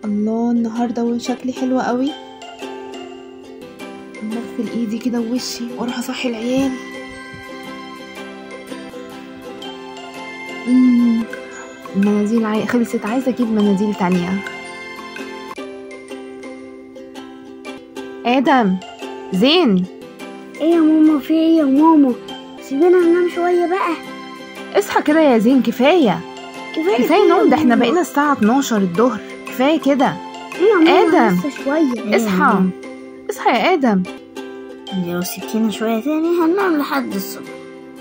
الله النهارده وشكلي حلو قوي. اما اغسل ايدي كده ووشي واروح اصحي العيال. المناديل خلصت، عايزه اجيب مناديل تانية. ادم، زين. ايه يا ماما؟ في ايه يا ماما؟ سيبينا ننام شوية بقى. اصحى كده يا زين، كفاية كفاية نوم، ده احنا بقينا الساعة 12 الظهر، كفاية كده. ايه يا ماما؟ ادم لسه شوية. اصحى اصحى يا ادم. لو سبتينا شوية تاني هننام لحد الصبح.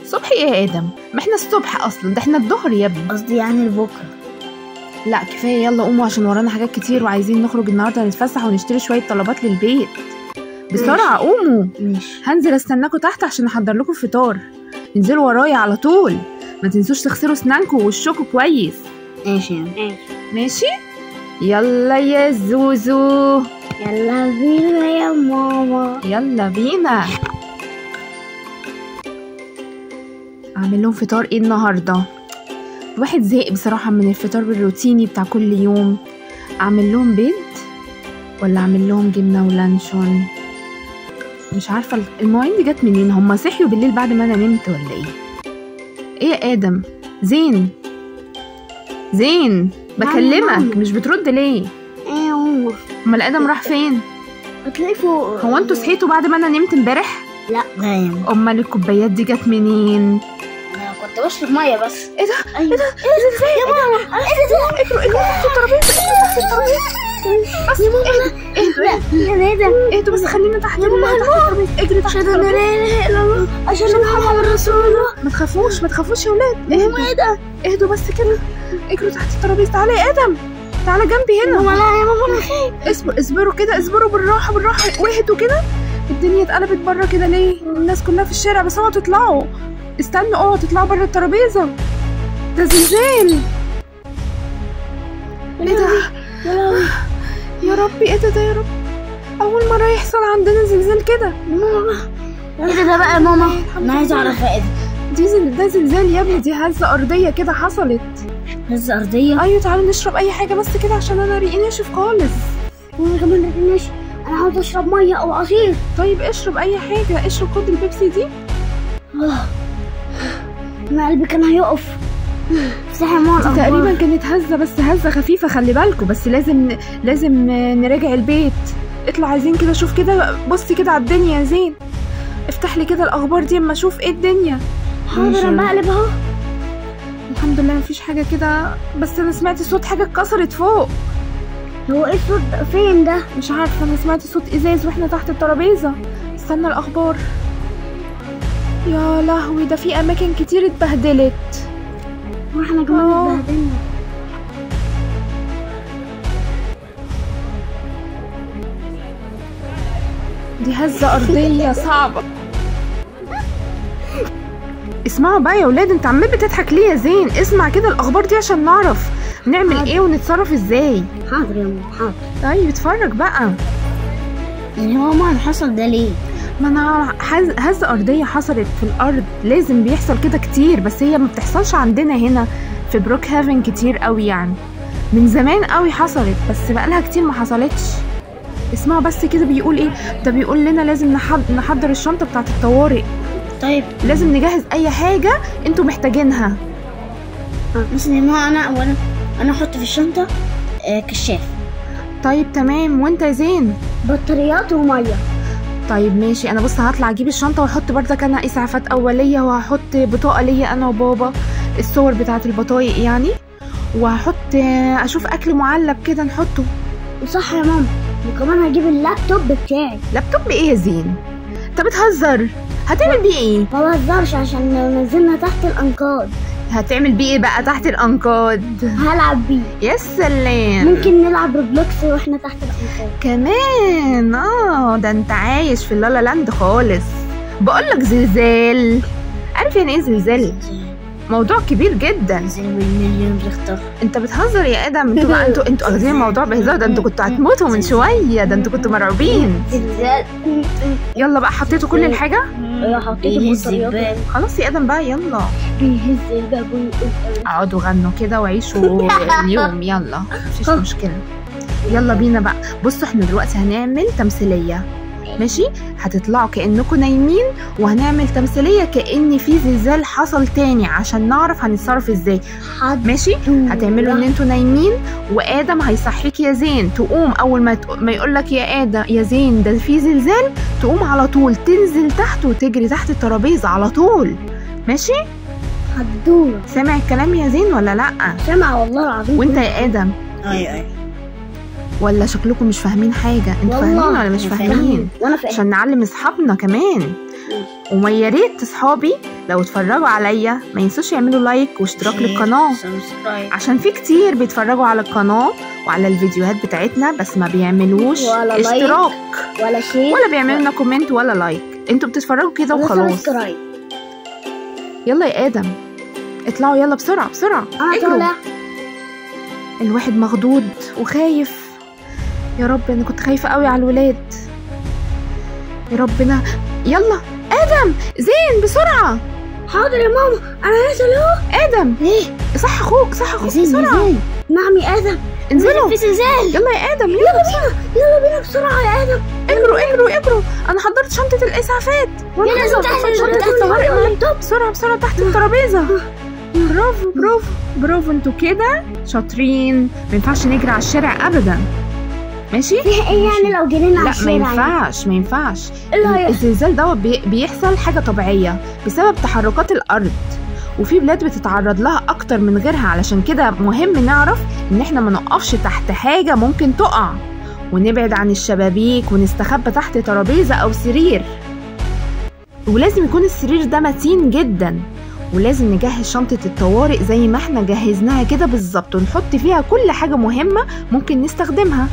صبح ايه يا ادم؟ ما احنا الصبح اصلا، ده احنا الظهر يا ابني. قصدي يعني لبكرة. لا كفاية، يلا قوموا عشان ورانا حاجات كتير وعايزين نخرج النهارده نتفسح ونشتري شوية طلبات للبيت. بسرعة قوموا. ماشي. هنزل استناكم تحت عشان احضر لكم الفطار. انزلوا ورايا على طول، ما تنسوش تغسلوا اسنانكم ووشكم كويس. ماشي ماشي. يلا يا زوزو، يلا بينا يا ماما، يلا بينا. اعمل لهم فطار ايه النهارده؟ الواحد زهق بصراحة من الفطار الروتيني بتاع كل يوم. اعمل لهم بيض ولا اعمل لهم جبنه ولانشون؟ مش عارفه المواعين دي جت منين، هما صحيوا بالليل بعد ما انا نمت ولا ايه؟ ايه يا ادم؟ زين زين بكلمك مش بترد ليه؟ ايه يا ماما؟ امال ادم راح فين؟ هتلاقيه فوق. هو انتوا صحيتوا بعد ما انا نمت امبارح؟ لا. امال الكوبايات دي جت منين؟ انا كنت بشرب مية بس. ايه ده؟ أيوة. ايه ده؟ ايه ده؟ يا ماما ايه ده؟ اجروا اجروا تحت الترابيزة، اجروا تحت الترابيزة. بس اهدوا اهدوا اهدوا بس، خلينا تحت يا ماما الترابيزة. اجري تحت اشهد ان لا اله الا الله، اشهد ان محمد رسول الله. ما تخافوش ما تخافوش يا ولاد، اهدوا. ايه ده؟ اهدوا بس كده، اجروا تحت الترابيزة. تعالى يا ادم، تعالى جنبي هنا. ماما لا يا ماما انا خايف. اصبروا اصبروا كده، اصبروا بالراحة بالراحة واهدوا كده. الدنيا اتقلبت بره كده ليه؟ الناس كلها في الشارع، بس اوعوا تطلعوا. استنوا، اوعوا تطلعوا بره الترابيزة، ده زلزال. ايه ده؟ يا ربي ايه ده يا رب، اول مرة يحصل عندنا زلزال كده. ماما ايه ده بقى يا ماما؟ انا عايزه اعرف ايه ده. ده زلزال يا ابني، دي هزه ارضية كده حصلت. هزه ارضية؟ ايوه. تعالوا نشرب اي حاجة بس كده عشان انا ريقي ناشف خالص. وانا كمان ريقي ناشف، انا عاوز اشرب مية او عصير. طيب اشرب اي حاجة، اشرب، خد البيبسي دي. انا قلبي كان هيقف. افتحي يا ماما. دي تقريبا كانت هزه، بس هزه خفيفة، خلي بالكم. بس لازم نراجع البيت. اطلع عايزين كده، شوف كده، بصي كده على الدنيا يا زين. افتح لي كده الاخبار دي اما اشوف ايه الدنيا. حاضر انا بقلب اهو. الحمد لله مفيش حاجة كده، بس انا سمعت صوت حاجة اتكسرت فوق. هو ايه الصوت ده؟ فين ده؟ مش عارفه، انا سمعت صوت ازاز واحنا تحت الترابيزة. استنى الاخبار. يا لهوي، ده في اماكن كتير اتبهدلت. واحنا كمان اتبهدلنا. دي هزه ارضية صعبة. اسمعوا بقى يا ولاد، انت عمال بتضحك ليه يا زين؟ اسمع كده الاخبار دي عشان نعرف نعمل ايه ونتصرف ازاي. حاضر يا ماما حاضر. طيب اتفرج بقى. يعني هو ما حصل ده ليه؟ ما انا هزه ارضية حصلت في الارض، لازم بيحصل كده كتير، بس هي ما بتحصلش عندنا هنا في بروك هافن كتير قوي، يعني من زمان قوي حصلت، بس بقالها كتير ما حصلتش. اسمعوا بس كده بيقول ايه ده. بيقول لنا لازم نحضر الشنطة بتاعه الطوارئ. طيب لازم نجهز اي حاجة انتوا محتاجينها. مثلا يا ماما انا احط في الشنطة كشاف. طيب تمام. وانت يا زين؟ بطاريات ومية. طيب ماشي. انا بص هطلع اجيب الشنطة واحط بردك انا اسعافات اوليه، وهحط بطاقة ليا انا وبابا، الصور بتاعه البطايق يعني، وهحط اشوف اكل معلب كده نحطه. صح يا ماما. وكمان هجيب اللابتوب بتاعي. لابتوب ايه يا زين؟ انت بتهزر؟ هتعمل بيه ايه؟ ما بهزرش، عشان لو نزلنا تحت الانقاض. هتعمل بيه ايه بقى تحت الانقاض؟ هلعب بيه. يا سلام، ممكن نلعب Roblox واحنا تحت الانقاض كمان. ده انت عايش في اللالا لاند خالص. بقولك زلزال، عارف يعني ايه زلزال؟ موضوع كبير جدا. زلزال بالمليون ريختر. انت بتهزر يا ادم؟ انتوا اخدين الموضوع بهزار، ده انتوا كنتوا هتموتوا من شوية، ده انتوا كنتوا مرعوبين. زلزال. يلا بقى، حطيتوا كل الحاجة؟ ايوه حطيت البطاريات. خلاص يا ادم بقى، يلا. بيهز الباب ويقول. اقعدوا غنوا كده وعيشوا اليوم، يلا مفيش مشكلة. يلا بينا بقى. بصوا احنا دلوقتي هنعمل تمثيلية، ماشي؟ هتطلعوا كأنكم نايمين، وهنعمل تمثيلية كأن في زلزال حصل تاني عشان نعرف هنتصرف ازاي. ماشي؟ هتعملوا ان انتوا نايمين، وآدم هيصحيك يا زين، تقوم اول ما يقول لك يا آدم يا زين ده في زلزال، تقوم على طول تنزل تحت وتجري تحت الترابيزة على طول. ماشي؟ هتدور. سامع الكلام يا زين ولا لأ؟ سامع والله العظيم. وانت يا آدم؟ ايوه. ولا شكلكم مش فاهمين حاجة؟ انتوا فاهمين ولا مش فاهمين؟ وانا فاهم. عشان نعلم اصحابنا كمان. وما يا ريت اصحابي لو اتفرجوا عليا ما ينسوش يعملوا like واشتراك للقناة، عشان في كتير بيتفرجوا على القناة وعلى الفيديوهات بتاعتنا بس ما بيعملوش ولا اشتراك ولا share ولا بيعملوا لنا comment ولا like. انتوا بتتفرجوا كده وخلاص. يلا يا ادم اطلعوا، يلا بسرعة بسرعة اجروا. الواحد مخضوض وخايف. يا رب انا كنت خايفة قوي على الولاد. يا ربنا. يلا ادم زين بسرعة. حاضر يا ماما انا نازل اهو. ادم ليه؟ صح اخوك، صح اخوك بسرعة. نعم يا ادم انزلوا في زلزال. يلا يا ادم، يلا بينا، يلا بينا بسرعة يا ادم. اجروا اجروا اجروا، انا حضرت شنطه الاسعافات. يلا تحت الطوارئ، بسرعة بسرعة تحت الترابيزة. برافو برافو برافو، انتوا كده شاطرين. ما ينفعش نجري على الشارع ابدا. ماشي؟ فيها ايه يعني لو جرينا على الشارع؟ لا ما ينفعش، ما ينفعش. الزلزال دوت بيحصل حاجة طبيعية بسبب تحركات الارض، وفي بلاد بتتعرض لها اكتر من غيرها. علشان كده مهم نعرف ان احنا ما نقفش تحت حاجة ممكن تقع، ونبعد عن الشبابيك، ونستخبى تحت ترابيزة او سرير، ولازم يكون السرير ده متين جدا. ولازم نجهز شنطة الطوارئ زي ما احنا جهزناها كده بالظبط، ونحط فيها كل حاجة مهمة ممكن نستخدمها،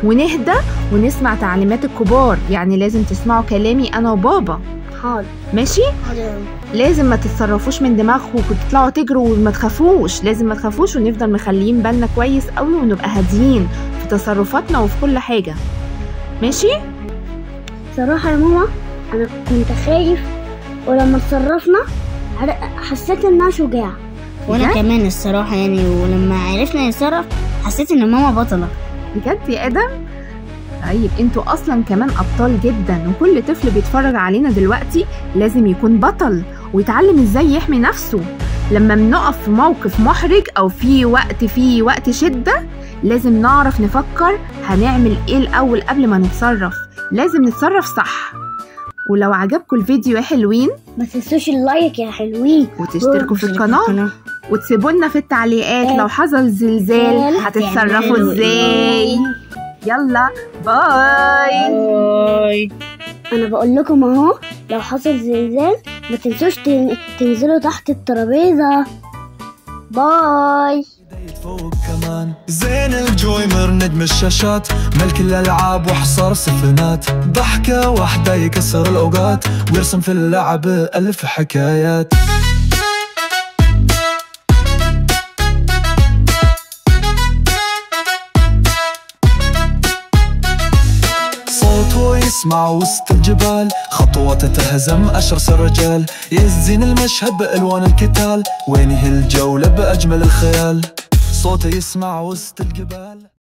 ونهدى ونسمع تعليمات الكبار. يعني لازم تسمعوا كلامي انا وبابا. حاضر. ماشي؟ حاضر. لازم ما تتصرفوش من دماغكم وتطلعوا تجروا وما تخافوش، لازم ما تخافوش، ونفضل مخليين بالنا كويس قوي، ونبقى هاديين في تصرفاتنا وفي كل حاجة. ماشي؟ صراحة يا ماما انا كنت خايف، ولما اتصرفنا حسيت انها شجاعة. وانا كمان الصراحة يعني، ولما عرفنا نتصرف حسيت ان ماما بطلة بجد يا ادم. طيب انتوا اصلا كمان ابطال جدا، وكل طفل بيتفرج علينا دلوقتي لازم يكون بطل ويتعلم ازاي يحمي نفسه. لما بنقف في موقف محرج او في وقت شدة، لازم نعرف نفكر هنعمل ايه الاول قبل ما نتصرف. لازم نتصرف صح. ولو عجبكم الفيديو يا حلوين ما تنسوش ال like يا حلوين، وتشتركوا في القناة، وتسيبوا لنا في التعليقات لو حصل زلزال هتتصرفوا ازاي. يلا bye bye. انا بقول لكم اهو، لو حصل زلزال ما تنسوش تنزلوا تحت الترابيزة. bye. فوق كمان زين ال gamer نجم الشاشات، ملك الالعاب وحصار السفنات، ضحكة واحدة يكسر الاوقات، ويرسم في اللعب الف حكايات. صوته يسمع وسط الجبال، خطوته تهزم أشرس الرجال، يزين المشهد بألوان القتال، وينهي الجولة بأجمل الخيال. صوته يسمع وسط الجبال.